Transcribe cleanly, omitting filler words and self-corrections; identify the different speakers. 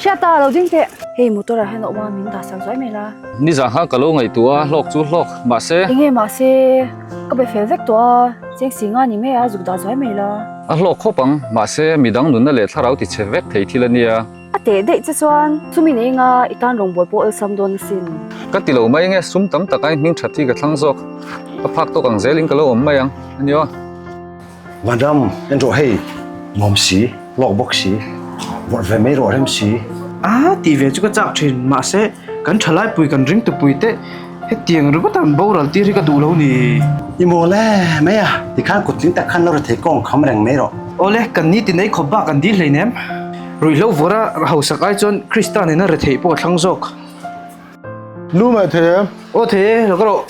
Speaker 1: Hriata, lo ding teh. Hei motor ah hian a awm a, min dah sak zuai mai la.
Speaker 2: Nizan khan ka lo ngaihtuah a, hlawk chu hlawk, mahse.
Speaker 1: Enge mahse, ka be fel vek tawh a, cheng si nga ni mai a, zuk dah zuai mai la.
Speaker 2: A hlawk khawp ang, mahse midang nunna leh thlarau ti chhe vek thei thil a nia.
Speaker 1: A teh daih che chuan chumi nei nga i tan rawngbawl pawh awlsam dawn asin.
Speaker 2: Ka ti lo mai nge, sum tam tak aiin hming that hi ka thlang zawk. Ka phak tawk ang zelin ka lo awm mai ang, a ni aw.
Speaker 3: Vanram, en rawh hei, nuam si, lawk bawk si, vawrh ve mai rawh rem si.
Speaker 4: A tih ve chu ka chak thin, mahse kan thalaipui kan ringtupui te hetiang ringawt an boral tir hi ka duh lo ni.
Speaker 3: I mawl e mai a, tikhan kut tling tak khan lo rethei kawng kham reng mai rawh.
Speaker 4: Awle, kan ni ti nei khawp bak an dil hleinem. Ruihhlo vawra hausak ai chuan Krista nena retheih pawh a thlang zawk.
Speaker 5: Lu mai thei em?
Speaker 4: Aw thei e, lo ka rawh.